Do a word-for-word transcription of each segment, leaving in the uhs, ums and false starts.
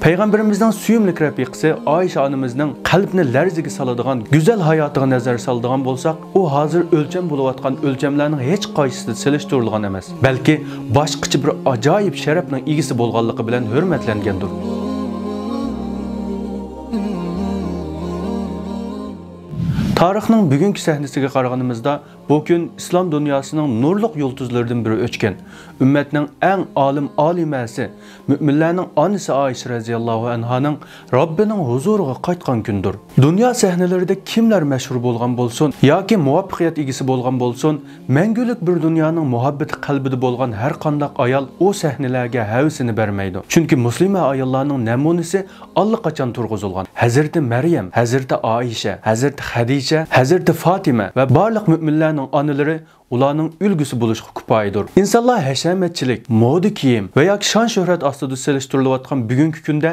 پەيغەمبىرىمىزنىڭ سۆيۈملۈك رەپىقىسى ئائىشە ئانىمىزنىڭ قەلبنى لەرزىگە سالىدىغان گۈزەل ھاياتىغا نەزەر سالىدىغان بولساق، ئۇ ھازىر ئۆلچەم بولۇۋاتقان ئۆلچەملەرنىڭ ھېچقايسىسىدا سېلىشتۇرۇلغان ئەمەس، بەلكى باشقىچە بىر ئاجايىپ شەرەپنىڭ ئىگىسى بولغانلىقى بىلەن ھۆرمەتلەنگەندۇر. تارىخنىڭ بۈگۈنكى سەھنىسىگە قارىغىنىمىزدا، بۇ كۈن ئىسلام دۇنياسىنىڭ نۇرلۇق يۇلتۇزلىرىدىن بىرى ئۆچكەن، ئۈممەتنىڭ ئەڭ ئالىم ئالىمەسى، مۆمىنلەرنىڭ ئانىسى ئائىشە رەزىياللاھۇ ئەنھانىڭ رەببىنىڭ ھۇزۇرىغا قايتقان كۈندۇر. دۇنيا سەھنىلىرىدە كىملەر مەشھۇر بولغان بولسۇن ياكى مۇۋەپپەقىيەت ئىگىسى بولغان بولسۇن، مەڭگۈلۈك بىر دۇنيانىڭ مۇھەببىتى قەلبىدە بولغان ھەر قانداق ئايال ئۇ سەھنىلەرگە ھەۋىسىنى بەرمەيدۇ. چۈنكى مۇسلىمە ئاياللارنىڭ نەمۇنىسى ئاللىقاچان تۇرغۇزۇلغان. ھەزرىتى مەريەم، ھەزرىتى ئائىشە، ھەزرىتى خەدىچە، ھەزرىتى فاتىمە ۋە بارلىق مۆمىنلەرنىڭ ئانىلىرى ئۇلارنىڭ ئۈلگىسى بولۇشقا كۇپايىدۇر. ئىنسانلار ھەشەمەتچىلىك، مودا كىيىم ۋە ياكى شان-شۆھرەت ئاستىدا سېلىشتۇرۇلۇۋاتقان بۈگۈنكى كۈندە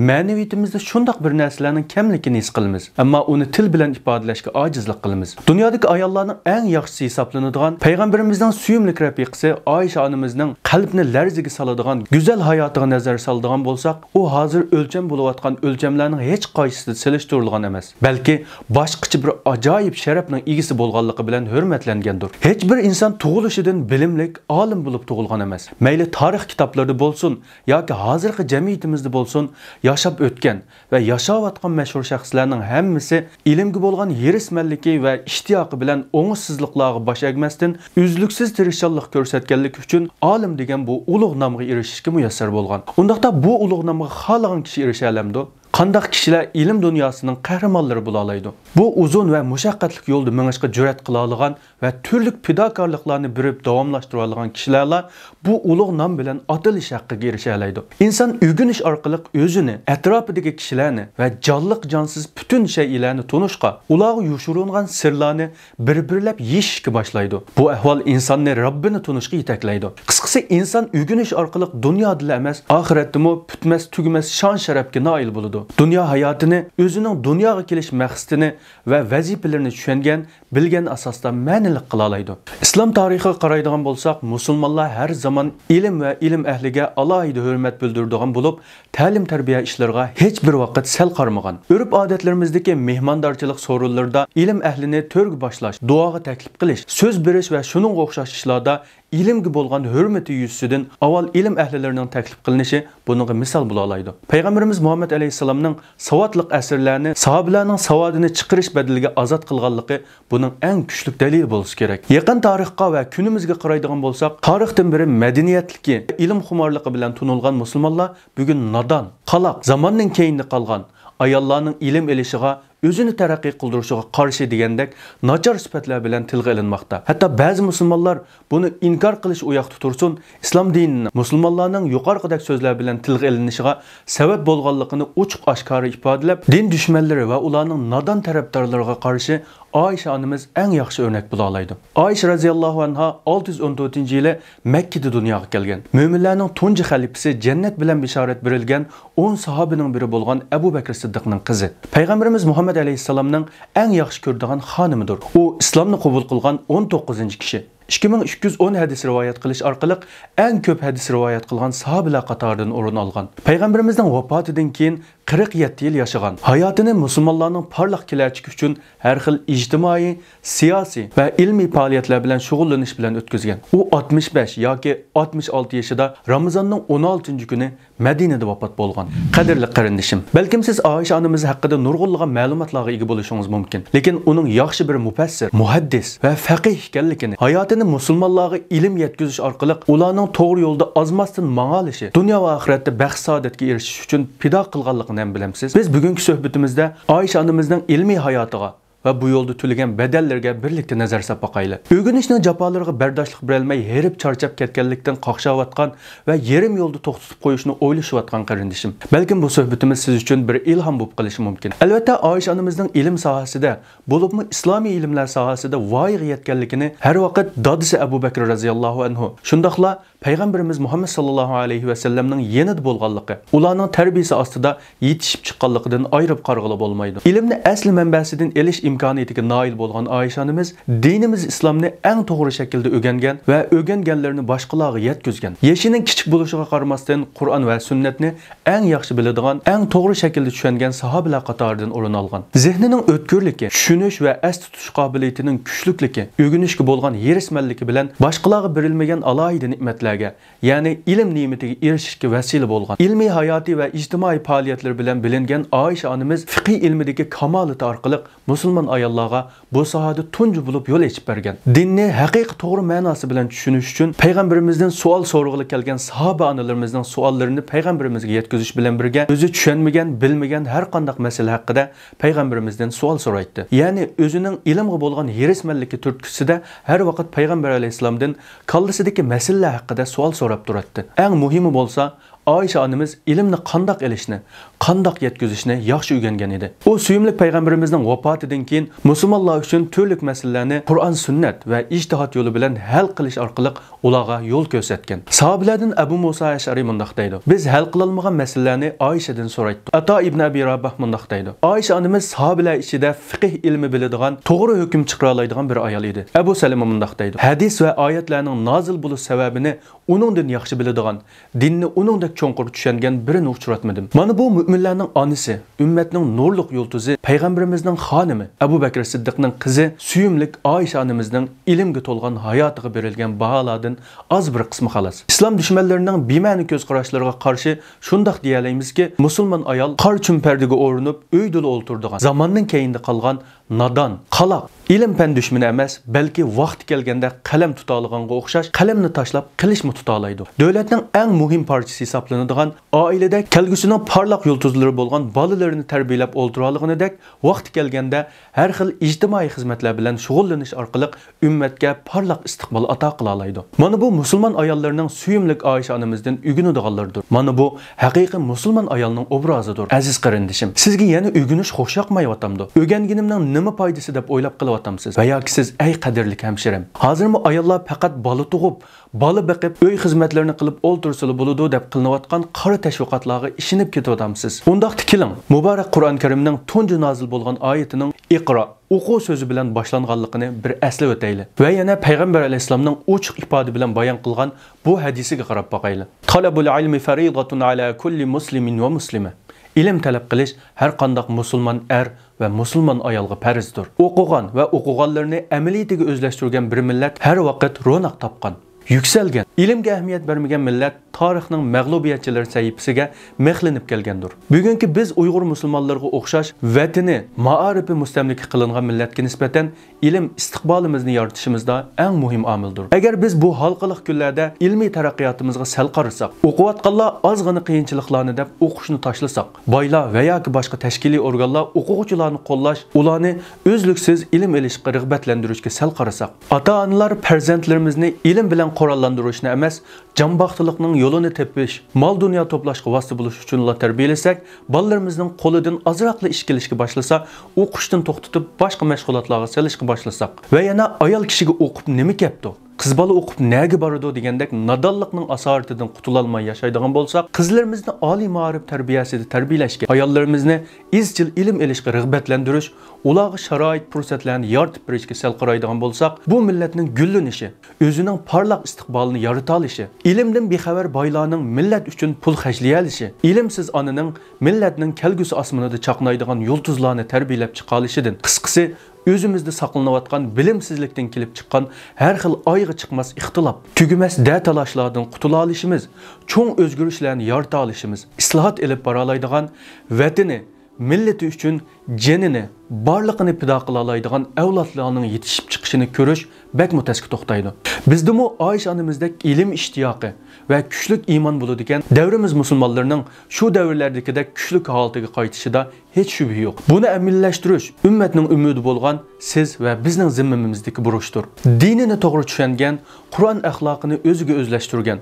مەنىۋىيىتىمىزدە شۇنداق بىر نەرسىلەرنىڭ كەملىكىنى ھېس قىلىمىز، ئەمما ئۇنى تىل بىلەن ئىپادىلەشكە ئاجىزلىق قىلىمىز. دۇنيادىكى ئاياللارنىڭ ئەڭ ياخشىسى ھېسابلىنىدىغان پەيغەمبىرىمىزنىڭ سۆيۈملۈك رەپىقىسى ئائىشە ئانىمىزنىڭ قەلبنى لەرزىگە سالىدىغان گۈزەل ھاياتىغا نەزەر سالىدىغان بولساق، ئۇ ھازىر ئۆلچەم بولۇۋاتقان ئۆلچەملەرنىڭ ھېچقايسىسىدا سېلىشتۇرۇلغان ئەمەس، بەلكى باشقىچە بىر ئاجايىپ شەرەپنىڭ ئىگىسى بولغانلىقى بىلەن ھۆرمەتلەنگەندۇر. ھېچ بىر ئىنسان تۇغۇلۇشىدىن بىلىملىك، ئالىم بولۇپ تۇغۇلغان ئەمەس. مەيلى تارىخ كىتابلىرىدا بولسۇن ياكى ھازىرقى جەمئىيىتىمىزدە بولسۇن، ياشاپ ئۆتكەن ۋە ياشاۋاتقان مەشھۇر شەخسلەرنىڭ ھەممىسى ئىلىمگە بولغان ھېرىسمەنلىكى ۋە ئىشتىياقى بىلەن ئوڭۇشسىزلىقلارغا باش ئەگمەستىن، ئۈزلۈكسىز تىرىشچانلىق كۆرسەتكەنلىكى ئۈچۈن ئالىم دېگەن بۇ ئۇلۇغ نامغا ئېرىشىشكە مۇيەسسەر بولغان. ئۇنداقتا بۇ ئۇلۇغ نامغا خالىغان كىشى ئېرىشەلەمدۇ؟ قانداق كىشىلەر ئىلىم دۇنياسىنىڭ قەھرىمانلىرى بولالايدۇ؟ بۇ ئۇزۇن ۋە مۇشەققەتلىك يولدا مېڭىشقا جۈرئەت قىلالىغان ۋە تۈرلۈك پىداكارلىقلارنى بېرىپ داۋاملاشتۇرالىغان كىشىلەرلا بۇ ئۇلۇغ نام بىلەن ئاتىلىش ھەققىگە ئېرىشەلەيدۇ. ئىنسان ئۆگىنىش ئارقىلىق ئۆزىنى، ئەتراپىدىكى كىشىلەرنى ۋە جانلىق-جانسىز پۈتۈن شەيئىلەرنى تونۇشقا، ئۇلارغا يوشۇرۇنغان سىرلارنى بىر-بىرلەپ يېشىشكە باشلايدۇ. بۇ ئەھۋال ئىنساننى رەببىنى تونۇشقا يېتەكلەيدۇ. قىسقىسى، ئىنسان ئۆگىنىش ئارقىلىق دۇنيادىلا ئەمەس، ئاخىرەتتىمۇ پۈتمەس-تۈگىمەس شان-شەرەپكە نائىل بولىدۇ. دۇنيا ھاياتىنى، ئۆزىنىڭ دۇنياغا كېلىش مەقسىتىنى ۋە ۋەزىپىلىرىنى چۈشەنگەن، بىلگەن ئاساستا مەنىلىك قىلالايدۇ. ئىسلام تارىخىغا قارايدىغان بولساق، مۇسۇلمانلار ھەر زامان ئىلىم ۋە ئىلىم ئەھلىگە ئالاھىدە ھۆرمەت بىلدۈرىدىغان بولۇپ، تەلىم-تەربىيە ئىشلىرىغا ھېچ بىر ۋاقىت سەل قارىمىغان. ئۆرپ-ئادەتلىرىمىزدىكى مېھماندارچىلىق سورۇنلىرىدا ئىلىم ئەھلىنى تۆرگە باشلاش، دۇئاغا تەكلىپ قىلىش، سۆز بېرىش ۋە شۇنىڭغا ئوخشاش ئىشلاردا ئىلىمگە بولغان ھۆرمىتى يۈزىسىدىن ئاۋۋال ئىلىم ئەھلىلىرىنىڭ تەكلىپ قىلىنىشى بۇنىڭغا مىسال بولالايدۇ. پەيغەمبىرىمىز مۇھەممەد ئەلەيھىسسالامنىڭ ساۋاتلىق ئەسىرلەرنى ساھابىلەرنىڭ ساۋادىنى چىقىرىش بەدىلىگە ئازاد قىلغانلىقى بۇنىڭ ئەڭ كۈچلۈك دەلىلى بولسا كېرەك. يېقىن تارىخقا ۋە كۈنىمىزگە قارايدىغان بولساق، تارىختىن بېرى مەدەنىيەتلىكى، ئىلىم خۇمارلىقى بىلەن تونۇلغان مۇسۇلمانلار بۈگۈن نادان، قالاق، زاماننىڭ كەينىدە قالغان، ئاياللارنىڭ ئىلىم ئېلىشىغا، ئۆزىنى تەرەققىي قىلدۇرۇشىغا قارشى دېگەندەك ناچار سۈپەتلەر بىلەن تىلغا ئېلىنماقتا. ھەتتا بەزى مۇسۇلمانلار بۇنى ئىنكار قىلىش ئۇ ياقتا تۇرسۇن، ئىسلام دىنىنىڭ مۇسۇلمانلارنىڭ يۇقىرىقىدەك سۆزلەر بىلەن تىلغا ئېلىنىشىغا سەۋەب بولغانلىقىنى ئوچۇق-ئاشكارا ئىپادىلەپ، دىن دۈشمەنلىرى ۋە ئۇلارنىڭ نادان تەرەپدارلىرىغا قارشى ئائىشە ئانىمىز ئەڭ ياخشى ئۆرنەك بولالايدۇ. ئائىشە رەزىياللاھۇ ئەنھا ئالتە يۈز ئون تۆتىنچى يىلى مەككىدە دۇنياغا كەلگەن. مۆمىنلەرنىڭ تۇنجى خەلىپىسى، جەننەت بىلەن بېشارەت بېرىلگەن ئون ساھابىنىڭ بىرى بولغان ئەبۇ بەكرى سىددىقنىڭ قىزى. پەيغەمبىرىمىز مۇھەممەد ئەلەيھىسسالامنىڭ ئەڭ ياخشى كۆرىدىغان خانىمىدۇر. ئۇ ئىسلامنى قوبۇل قىلغان ئون توققۇزىنچى كىشى. ئىككى مىڭ ئۈچ يۈز ئون ھەدىس رىۋايەت قىلىش ئارقىلىق ئەڭ كۆپ ھەدىس رىۋايەت قىلغان ساھابىلەر قاتارىدىن ئورۇن ئالغان. پەيغەمبىرىمىزنىڭ ۋاپاتىدىن كېيىن قىرىق يەتتە يىل ياشىغان. ھاياتىنى مۇسۇلمانلارنىڭ پارلاق كېلەچىكى ئۈچۈن ھەر خىل ئىجتىمائىي، سىياسىي ۋە ئىلمىي پائالىيەتلەر بىلەن شۇغۇللىنىش بىلەن ئۆتكۈزگەن. ئۇ ئاتمىش بەش ياكى ئاتمىش ئالتە يېشىدا رامىزاننىڭ ئون ئالتىنچى كۈنى مەدىنىدە ۋاپات بولغان. قەدىرلىك قېرىندىشىم، بەلكىم سىز ئائىشە ئانىمىز ھەققىدە نۇرغۇنلىغان مەلۇماتلارغا ئىگە بولۇشىڭىز مۇمكىن. لېكىن ئۇنىڭ ياخشى بىر مۇپەسسىر، مۇھەددىس ۋە فەقىھ ئىكەنلىكىنى، ھاياتىنى مۇسۇلمانلارغا ئىلىم يەتكۈزۈش ئارقىلىق ئۇلارنىڭ توغرا يولدا ئازماستىن ماڭالىشى، دۇنيا ۋە ئاخىرەتتە بەخت-سائادەتكە ئېرىشىش ئۈچۈن پىدا قىلغانلىقىنى ھەم بىلەمسىز. بىز بۈگۈنكى سۆھبىتىمىزدە ئائىشە ئانىمىزنىڭ ئىلمىي ھاياتىغا، ۋە بۇ يولدا تۆلىگەن بەدەللىرىگە بىرلىكتە نەزەر ساپ باقايلى. ئۆگىنىشنىڭ جاپالىرىغا بەرداشلىق بېرەلمەي، ھېرىپ-چارچاپ كەتكەنلىكتىن قاقشاۋاتقان ۋە يېرىم يولدا توختىتىپ قويۇشنى ئويلىشىۋاتقان قېرىندىشىم. بەلكىم بۇ سۆھبىتىمىز سىز ئۈچۈن بىر ئىلھام بولۇپ قېلىشى مۇمكىن. ئەلۋەتتە، ئائىشە ئانىمىزنىڭ ئىلىم ساھەسىدە، بولۇپمۇ ئىسلامىي ئىلىملەر ساھەسىدە ۋايىغا يەتكەنلىكىنى ھەر ۋاقىت دادىسى ئەبۇ بەكرى رەزىياللاھۇ ئەنھۇ، شۇنداقلا پەيغەمبىرىمىز مۇھەممەد ساللاللاھۇ ئەلەيھى ۋەسەللەمنىڭ يېنىدا بولغانلىقى، ئۇلارنىڭ تەربىيىسى ئاستىدا يېتىشىپ چىققانلىقىدىن ئايرىپ قارىغىلى بولمايدۇ. ئىلىمنى ئەسلى مەنبەسىدىن ئېلىش ئىمكانىيىتىگە نائىل بولغان ئائىشە ئانىمىز دىنىمىز ئىسلامنى ئەڭ توغرا شەكىلدە ئۆگەنگەن ۋە ئۆگەنگەنلىرىنى باشقىلارغا يەتكۈزگەن. يېشىنىڭ كىچىك بولۇشىغا قارىماستىن، قۇرئان ۋە سۈننەتنى ئەڭ ياخشى بىلىدىغان، ئەڭ توغرا شەكىلدە چۈشەنگەن ساھابىلەر قاتارىدىن ئورۇن ئالغان. زېھنىنىڭ ئۆتكۈرلۈكى، چۈشىنىش ۋە ئەستە تۇتۇش قابىلىيىتىنىڭ كۈچلۈكلۈكى، ئۆگىنىشكە بولغان ھېرىسمەنلىكى بىلەن باشقىلارغا بېرىلمىگەن ئالاھىدە نېمەتلەرگە، يەنى ئىلىم نېمىتىگە ئېرىشىشكە ۋەسىلە بولغان. ئىلمىي ھاياتى ۋە ئىجتىمائىي پائالىيەتلىرى بىلەن بىلىنگەن ئائىشە ئانىمىز فىقھىي ئىلمىدىكى كامالىتى ئارقىلىق مۇسۇلمان ئاياللارغا بۇ ساھەدە تۇنجى بولۇپ يول ئېچىپ بەرگەن. دىننى ھەقىقىي توغرا مەناسى بىلەن چۈشىنىش ئۈچۈن پەيغەمبىرىمىزدىن سوئال سورىغىلى كەلگەن ساھابە ئانىلىرىمىزنىڭ سوئاللىرىنى پەيغەمبىرىمىزگە يەتكۈزۈش بىلەن بىرگە، ئۆزى چۈشەنمىگەن، بىلمىگەن ھەر قانداق مەسىلە ھەققىدە پەيغەمبىرىمىزدىن سوئال سورايتتى. يەنى ئۆزىنىڭ ئىلىمغا بولغان ھېرىسمەنلىكى تۈرتكىسىدە ھەر ۋاقىت پەيغەمبەر ئەلەيھىسسالامدىن كاللىسىدىكى مەسىلىلەر ھەققىدە سوئال سوراپ تۇراتتى. ئەڭ مۇھىمى بولسا، ئائىشە ئانىمىز ئىلىمنى قانداق ئېلىشنى، قانداق يەتكۈزۈشنى ياخشى ئۆگەنگەن ئىدى. ئۇ سۆيۈملۈك پەيغەمبىرىمىزنىڭ ۋاپاتىدىن كېيىن مۇسۇلمانلار ئۈچۈن تۈرلۈك مەسىلىلەرنى قۇرئان، سۈننەت ۋە ئىجتىھات يولى بىلەن ھەل قىلىش ئارقىلىق ئۇلارغا يول كۆرسەتكەن. ساھابىلەردىن ئەبۇ مۇسا ئەشئەرى مۇنداق دەيدۇ: «بىز ھەل قىلالمىغان مەسىلىلەرنى ئائىشەدىن سورايتتۇق.» ئاتا ئىبن ئەبى راباھ مۇنداق دەيدۇ: «ئائىشە ئانىمىز ساھابىلەر ئىچىدە فىقىھ ئىلمى بىلىدىغان، توغرا ھۆكۈم چىقىرالايدىغان بىر ئايال ئىدى.» ئەبۇ سەلىمە مۇنداق دەيدۇ: «ھەدىس ۋە ئايەتلەرنىڭ نازىل بولۇش سەۋەبىنى ئۇنىڭدىن ياخشى بىلىدىغان، دىننى ئۇنىڭدەك چوڭقۇر چۈشەنگەن بىرىنى ئۇچراتمىدىم.» مانا بۇ مۆمىنلەرنىڭ ئانىسى، ئۈممەتنىڭ نۇرلۇق يۇلتۇزى، پەيغەمبىرىمىزنىڭ خانىمى، ئەبۇ بەكرى سىددىقنىڭ قىزى، سۆيۈملۈك ئائىشە ئانىمىزنىڭ ئىلىمگە تولغان ھاياتىغا بېرىلگەن باھالاردىن ئاز بىر قىسمى خالاس. ئىسلام دۈشمەنلىرىنىڭ بىمەنە كۆز قاراشلىرىغا قارشى شۇنداق دېيەلەيمىزكى، مۇسۇلمان ئايال قارا چۈمپەردىگە ئورىنىپ، ئۆيدىلا ئولتۇرىدىغان، زاماننىڭ كەينىدە قالغان، نادان، قالاق، ئىلىم-پەن دۈشمىنى ئەمەس، بەلكى ۋاقتى كەلگەندە قەلەم تۇتالىغانغا ئوخشاش قەلەمنى تاشلاپ قىلىچمۇ تۇتالايدۇ. دۆلەتنىڭ ئەڭ مۇھىم پارچىسى ھېسابلىنىدىغان، ئائىلىدە كەلگۈسىنىڭ پارلاق يۇلتۇزلىرى بولغان بالىلىرىنى تەربىيەلەپ ئولتۇرالىغىنىدەك، ۋاقتى كەلگەندە ھەر خىل ئىجتىمائىي خىزمەتلەر بىلەن شۇغۇللىنىش ئارقىلىق ئۈممەتكە پارلاق ئىستىقبال ئاتا قىلالايدۇ. مانا بۇ مۇسۇلمان ئاياللىرىنىڭ سۆيۈملۈك ئائىشە ئانىمىزدىن ئۆگىنىدىغانلىرىدۇر. مانا بۇ ھەقىقىي مۇسۇلمان ئايالنىڭ ئوبرازىدۇر. ئەزىز قېرىندىشىم، سىزگە يەنە ئۆگىنىش خوش ياقمايۋاتامدۇ؟ ئۆگەنگىنىمنىڭ نېمە پايدىسى دەپ ئويلاپ قېلىۋاتامسىز؟ ۋە ياكى سىز، ئەي قەدىرلىك ھەمشىرەم، ھازىرمۇ ئاياللار پەقەت بالا تۇغۇپ، بالا بېقىپ، ئۆي خىزمەتلىرىنى قىلىپ ئولتۇرسىلا بولىدۇ دەپ قىلىنىۋاتقان قارا تەشۋىقاتلارغا ئىشىنىپ كېتىۋاتامسىز؟ ئۇنداقتا كېلىڭ، مۇبارەك قۇرئان كەرىمنىڭ تۇنجى نازىل بولغان ئايىتىنىڭ «ئىقرا، ئوقۇ» سۆزى بىلەن باشلانغانلىقىنى بىر ئەسلەۋېتەيلى. ۋە يەنە پەيغەمبەر ئەلەيھىسسالامنىڭ ئوچۇق ئىپادە بىلەن بايان قىلغان بۇ ھەدىسىگە قاراپ باقايلى. «طلب العلم فريضة على كل مسلم ومسلمة». ئىلىم تەلەپ قىلىش ھەر قانداق مۇسۇلمان ئەر ۋە مۇسۇلمان ئايالغا پەرزدۇر. ئوقۇغان ۋە ئوقۇغانلىرىنى ئەمەلىيىتىگە ئۆزلەشتۈرگەن بىر مىللەت ھەر ۋاقىت روناق تاپقان، يۈكسەلگەن. ئىلىمگە ئەھمىيەت بەرمىگەن مىللەت تارىخنىڭ مەغلۇبىيەتچىلىرى سەھىپىسىگە مىخلىنىپ كەلگەندۇر. بۈگۈنكى بىز ئۇيغۇر مۇسۇلمانلىرىغا ئوخشاش ۋەتىنى مائارىپى مۇستەملىكە قىلىنغان مىللەتكە نىسبەتەن ئىلىم ئىستىقبالىمىزنى يارىتىشىمىزدا ئەڭ مۇھىم ئامىلدۇر. ئەگەر بىز بۇ ھالقىلىق كۈنلەردە ئىلمىي تەرەققىياتىمىزغا سەل قارىساق، ئوقۇۋاتقانلار ئازغىنە قىيىنچىلىقلارنى دەپ ئوقۇشنى تاشلىساق، بايلار ۋە ياكى باشقا تەشكىلىي ئورگانلار ئوقۇغۇچىلارنى قوللاش، ئۇلارنى ئۈزلۈكسىز ئىلىم ئېلىشقا رىغبەتلەندۈرۈشكە سەل قارىساق، ئاتا-ئانىلار پەرزەنتلىرىمىزنى ئىلىم بىلەن قوراللاندۇرۇشنى ئەمەس، جانباختىلىقنىڭ يولىنى تېپىش، مال-دۇنيا توپلاشقا ۋاسىتە بولۇش ئۈچۈنلا تەربىيەلىسەك، بالىلىرىمىزنىڭ قولىدىن ئازراقلا ئىش كېلىشكە باشلىسا، ئوقۇشتىن توختىتىپ، باشقا مەشغۇلاتلارغا سېلىشقا باشلىساق ۋە يەنە «ئايال كىشىگە ئوقۇپ نېمە كەپتۇ؟ قىز بالا ئوقۇپ نەگە بارىدۇ؟» دېگەندەك نادانلىقنىڭ ئاسارىتىدىن قۇتۇلالماي ياشايدىغان بولساق، قىزلىرىمىزنى ئالىي مائارىپ تەربىيەسىدە تەربىيەلەشكە، ئاياللىرىمىزنى ئىزچىل ئىلىم ئېلىشقا رىغبەتلەندۈرۈش، ئۇلارغا شارائىت، پۇرسەتلەرنى يارىتىپ بېرىشكە سەل قارايدىغان بولساق، بۇ مىللەتنىڭ گۈللىنىشى، ئۆزىنىڭ پارلاق ئىستىقبالىنى يارىتالىشى، ئىلىمدىن بىخەۋەر بايلارنىڭ مىللەت ئۈچۈن پۇل خەجلىيەلىشى، ئىلىمسىز ئانىنىڭ مىللەتنىڭ كەلگۈسى ئاسمىنىدا چاقنايدىغان يۇلتۇزلارنى تەربىيەلەپ چىقالىشىدىن، قىسقىسى، ئۆزىمىزدە ساقلىنىۋاتقان بىلىمسىزلىكتىن كېلىپ چىققان ھەر خىل ئايىغى چىقماس ئىختىلاپ، تۈگىمەس دەتالاشلاردىن قۇتۇلالىشىمىز، چوڭ ئۆزگىرىشلەرنى يارىتالىشىمىز، ئىسلاھات ئېلىپ بارالايدىغان، ۋەتىنى، مىللىتى ئۈچۈن جېنىنى، بارلىقىنى پىدا قىلالايدىغان ئەۋلادلارنىڭ يېتىشىپ چىقىشىنى كۆرۈش بەكمۇ تەسكە توختايدۇ. بىزدىمۇ ئائىشە ئانىمىزدەك ئىلىم ئىشتىياقى ۋە كۈچلۈك ئىمان بولىدىكەن، دەۋرىمىز مۇسۇلمانلىرىنىڭ شۇ دەۋرلەردىكىدەك كۈچلۈك ھالىتىگە قايتىشىدا ھېچ شۈبھە يوق. بۇنى ئەمەلىيلەشتۈرۈش ئۈممەتنىڭ ئۈمىدى بولغان سىز ۋە بىزنىڭ زىممىمىزدىكى بۇرچتۇر. دىنىنى توغرا چۈشەنگەن، قۇرئان ئەخلاقىنى ئۆزىگە ئۆزلەشتۈرگەن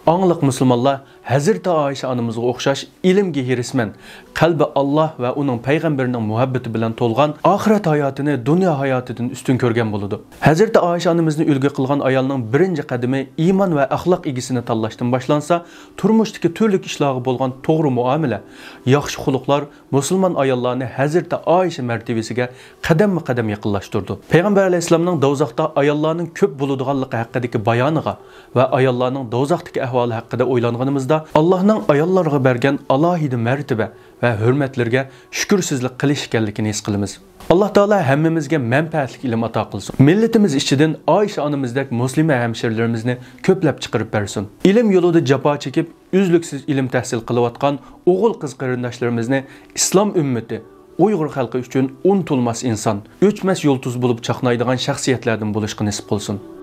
ئاڭلىق مۇسۇلمانلار ھەزرىتى ئائىشە ئانىمىزغا ئوخشاش ئىلىمگە ھېرىسمەن، قەلبى ئاللاھ ۋە ئۇنىڭ پەيغەمبىرىنىڭ مۇھەببىتى بىلەن تولغان قىلغان، ئاخىرەت ھاياتىنى دۇنيا ھاياتىدىن ئۈستۈن كۆرگەن بولىدۇ. ھەزرىتى ئائىشە ئانىمىزنى ئۈلگە قىلغان ئايالنىڭ بىرىنچى قەدىمى ئىمان ۋە ئەخلاق ئىگىسىنى تاللاشتىن باشلانسا، تۇرمۇشتىكى تۈرلۈك ئىشلارغا بولغان توغرا مۇئامىلە، ياخشى خۇلقلار مۇسۇلمان ئاياللارنى ھەزرىتى ئائىشە مەرتىۋىسىگە قەدەممۇ قەدەم يېقىنلاشتۇرىدۇ. پەيغەمبەر ئەلەيھىسسالامنىڭ دوزاختا ئاياللارنىڭ كۆپ بولىدىغانلىقى ھەققىدىكى بايانىغا ۋە ئاياللارنىڭ دوزاختىكى ئەھۋالى ھەققىدە ئويلانغىنىمىزدا، ئاللاھنىڭ ئاياللارغا بەرگەن ئالاھىدە مەرتىبە ۋە ھۆرمەتلىرىگە شۈكۈرسىزلىك قىلىش ئىكەنلىكىنى ھېس قىلىمىز. ئاللاھ تائالا ھەممىمىزگە مەنپەئەتلىك ئىلىم ئاتا قىلسۇن. مىللىتىمىز ئىچىدىن ئائىشە ئانىمىزدەك مۇسلىمە ھەمشىرىلىرىمىزنى كۆپلەپ چىقىرىپ بەرسۇن. ئىلىم يولىدا جاپا چېكىپ، ئۈزلۈكسىز ئىلىم تەھسىل قىلىۋاتقان ئوغۇل-قىز قېرىنداشلىرىمىزنى ئىسلام ئۈممىتى، ئۇيغۇر خەلقى ئۈچۈن ئۇنتۇلماس ئىنسان، ئۆچمەس يۇلتۇز بولۇپ چاقنايدىغان شەخسىيەتلەردىن بولۇشقا نېسىپ قىلسۇن.